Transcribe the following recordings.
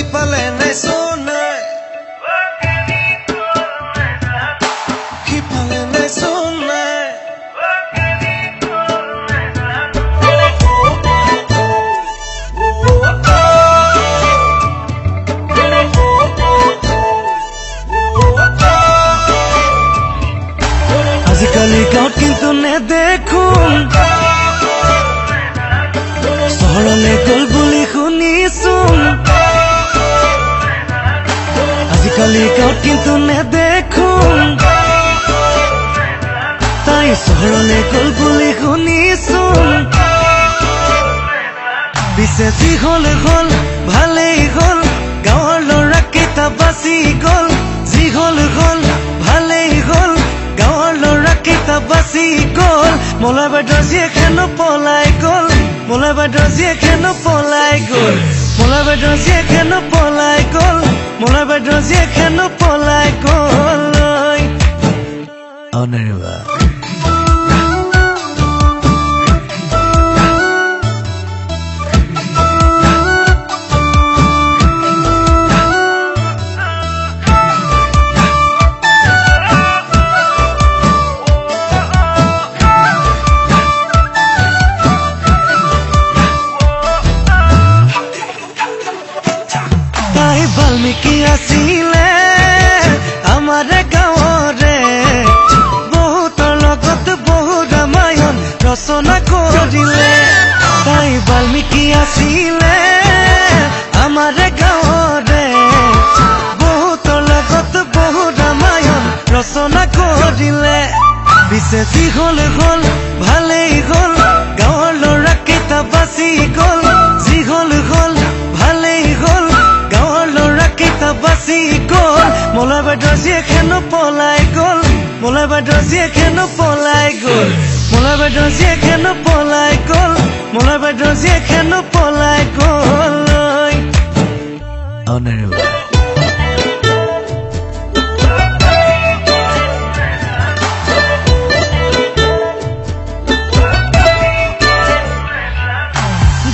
সিফালে নাই সোণাই, সিফালে নাই সোণাই। আজিকালি গাঁৱত কিন্তু নেদেখোন, চহৰলৈ গ'ল বুলি শুনিছোন। আজিকালি গাঁৱত কিন্তু নেদেখোন, তাই চহৰলৈ গ'ল বুলি শুনিছোন। পিছে যি হ'ল হ'ল ভালেই হ'ল, গাঁৱৰ ল'ৰাকেইটা বাচি গ'ল। যি হ'ল হ'ল ভালেই হ'ল, গাঁৱৰ ল'ৰাকেইটা বাচি গ'ল। মলয় বাইদেউৰ জীয়েক হেনো পলাই গ'ল, মলয় বাইদেউৰ জীয়েক হেনো পলাই গ'ল, মলয় বাইদেউৰ জীয়েক হেনো পলাই গ'ল, মলয় বাইদেউৰ জীয়েক হেনো পলাই গ'ল। অনাৰিবা তাই বাল্মীকি আছিলে আমাৰ গাঁৱৰে, বহুতৰ লগত বহু ৰামায়ণ ৰচনা কৰিলে। তাই বাল্মীকি আছিলে আমাৰ গাঁৱৰে, বহুতৰ লগত বহু ৰামায়ণ ৰচনা কৰিলে। পিছে যি হ'ল হ'ল ভালেই হ'ল, গাঁৱৰ ল'ৰাকেইটা বাচি গ'ল। যি হ'ল হ'ল ভালেই হ'ল, গাঁৱৰ ল'ৰাকেইটা বাচি গ'ল। মলয় বাইদেউৰ জীয়েক হেনো পলাই গ'ল, মলয় বাইদেউৰ জীয়েক হেনো পলাই গ'ল, মলয় বাইদেউৰ জীয়েক হেনো পলাই গ'ল, মলয় বাইদেউৰ জীয়েক হেনো পলাই গ'ল। অনাৰিবা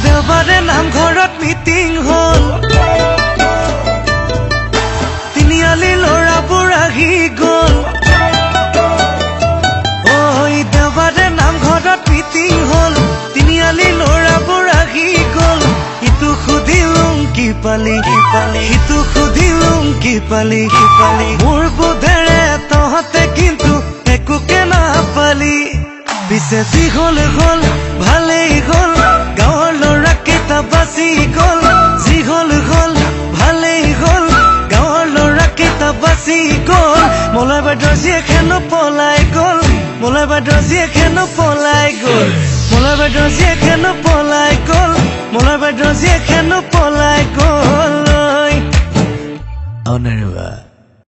দেওবাৰে নামঘৰত মিটিং হ'ল, তিনিআলি ল'ৰাবোৰ আহি গ'ল। ঐ দেওবাৰে নামঘৰত মিটিং হ'ল, তিনিআলি ল'ৰাবোৰ আহি গ'ল। ইটো সুধিলোং কি পালি কি পালি, সিটো সুধিলোং কি পালি কি পালি, মোৰ বোধেৰে তহঁতে কিন্তু একোকে নাপালি। পিছে যি হ'ল হ'ল ভালেই হ'ল, গাঁৱৰ ল'ৰাকেইটা বাচি গ'ল। যি হ'ল হ'ল ভালেই হ'ল, গাঁৱৰ ল'ৰাকেইটা বাচি গ'ল। মলয় বাইদেউৰ জীয়েক হেনো পলাই গ'ল, মলয় বাইদেউৰ জীয়েক হেনো পলাই গ'ল, মলয় বাইদেউৰ জীয়েক হেনো পলাই গ'ল, মলয় বাইদেউৰ জীয়েক হেনো পলাই গ'ল। অনাৰিবা।